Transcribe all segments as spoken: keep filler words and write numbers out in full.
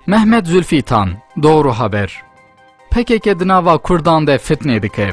Mehmet Zülfîtan, Doğru Haber. P K K di nava Kurdan de fitnê dike.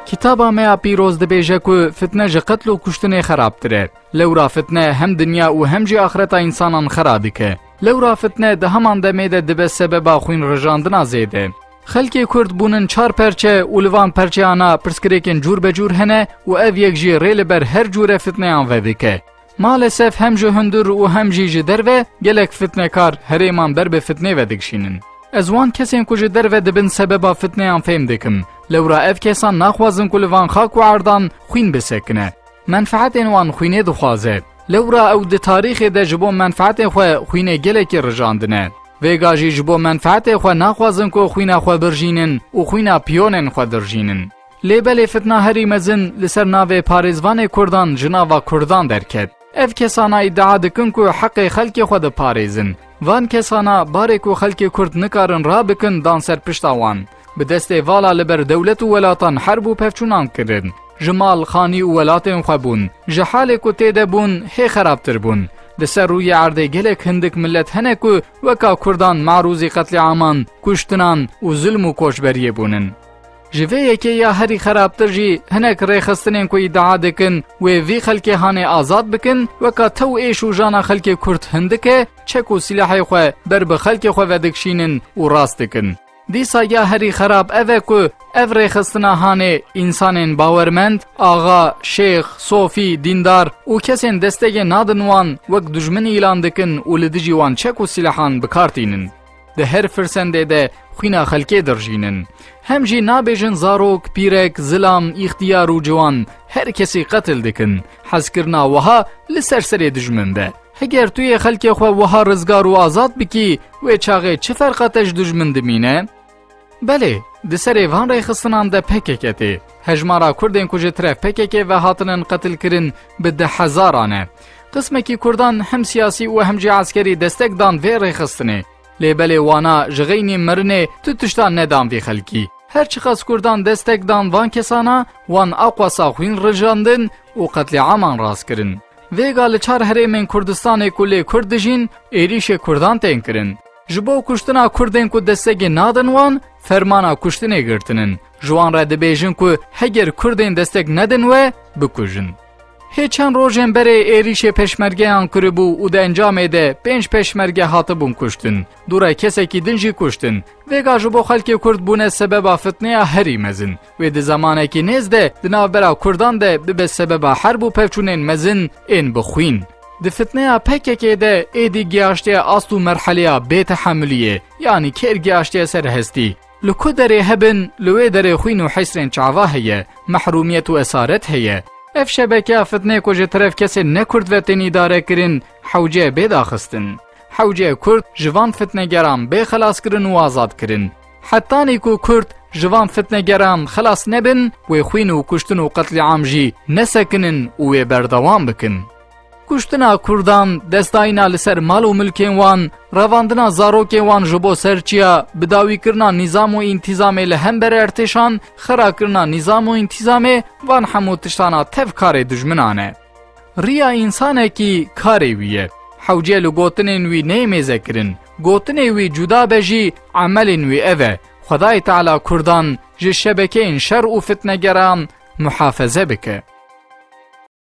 Kitaba me ya pîroz dibêje ku fitne ji qetl û kuştinê xerabtir e. Lewra fitne hem dinya û hem jî axreta însanan xera dike. Lewra fitne di heman demê de dibe sebeba xwîn rijandina zêde. Xelkê Kurd bûnin çar perçe û li van perçeyana pirsgirêkên cûr be cûr hene û ev yek jî rê li ber her cûre fitneyan vedike. Maalesef hem ji hundir û hem jî ji derve gelek fitnekar herêman ber bi fitnê ve dikişînin. Ez wan kesên ku ji derve dibin sebeba fitneyan fêm dikim. Lewra ev kesan naxwazin ku li van xak û erdan xwîn bisekine. Menfeetên wan xwînê dixwaze. Lewra ew di tarîxê de ji bo menfeetê xwe xwînê gelekî rijandine. Vêga jî ji bo menfeetê xwe naxwazin ku xwîna xwe birjînin û xwîna piyonên xwe dirjînin. Lê belê fitna herî mezin li ser navê parêzvanê Kurdan ji nava Kurdan derket. Ev kesana îdia dikin ku heqê xelkê xwe diparêzin. Van kesana barê ku xelkê Kurd nikarin rabikin dan ser pişta wan. Bi destê vala li ber dewlet û welatan herb û pevçûnan kirin. Ji mal, xanî û welatên xwe bûn. Ji halê ku tê de bûn, hê xerabtir bûn. Li ser rûyê erdê gelek hindik milet hene ku weka Kurdan marûzî qetlîaman, kuştinan û zulm û koçberiyê bûnin. Ji vê yekê ya herî xerabtir jî hinek rêxistinên ku îdia dikin wê vî xelkê hanê azad bikin, weka tew êş û jana xelkê Kurd hindik e, çek û silahê xwe ber bi xelkê xwe vedikişînin û rast dikin. Dîsa ya herî xerab ev e ku ev rêxistina hanê însanên bawermend, axa, şêx, sofî, dîndar û kesên destegê nadin wan wek dijmin îlan dikin û li dijî wan çek û silahan bi kar tînin. Di her firsendê de xwîna xelkê dirjînin. Hem jî nabêjin zarok, pîrek, zilam, îxtiyar û ciwan, her kesî qetil dikin. Hezkirina wiha li ser serê dijmin be. Heger tu yê xelkê xwe wiha rizgar û azad bikî, wê çaxê çi ferqa te ji dijmin dimîne? Belê, di serê van rêxistinan de P K K tê. Hejmara Kurdên ku ji tiref P K K ve hatinin qetilkirin bi deh hezaran e. Qismekî Kurdan hem siyasî û hem jî eskerî destek dan vê rêxistinê. Lê belê wana ji xeynî mirinê tu tiştan nedan vî xelkî. Her çiqas Kurdan destek dan van kesana, wan aqwasa xwîn rijandin û qetlîaman rast kirin. Vêga li çar herêmên Kurdistanê ku lê Kurd dijîn, êrîşê Kurdan tên kirin. Ji bo kuştina Kurdên ku destegê nadin wan, fermana kuştinê girtinin. Ji wan re dibêjin ku heger Kurdên destek nedin we, bikujin. Hê çend rojên berê êrîşê peşmergeyan kiribû û di encamê de pênc peşmerge hatibûn kuştin. Dû re kesekî din jî kuştin. Vêga ji bo xelkê Kurd bûne sebeba fitneya herî mezin. Wê di zemanekî nêz de di navbera Kurdan de bibe sebeba herb û pevçûnên mezin ên bi xwîn. Di fitneya P K K de êdî gihaştiye ast û merheleya bêtehemuliyê, yanî kêr gihaştiye ser hestî. Li ku derê hebin, li wê derê xwîn û hesrên çava heye, mehrûmiyet û esaret heye. Ev şebekeya fitnê ku ji teref kesên ne Kurd ve tên îdare kirin, hewce bê daxistin. Hewce Kurd ji van fitnegeran bê xelas kirin û azad kirin. Hetanî ku Kurd ji van fitnegeran xelas nebin, wê xwîn û kuştin û qetlîam jî nesekinin û wê berdewam bikin. Kuştina Kurdan, destdayîna li ser mal û milkên wan, revandina zarokên wan ji bo ser çiya, bidawîkirina nîzam û întîzamê li hember ertêşan, xerakirina nîzam û întîzamê, van hemû tiştana tev karê dijminan e. Riya însanekî karê wî ye. Hewce li gotinên wî neyê mêzekirin. Gotinê wî cuda be jî, emelên wî ev e. Xwedayê Teala Kurdan ji şebekeyên şer û fitnegeran muhafeze bike.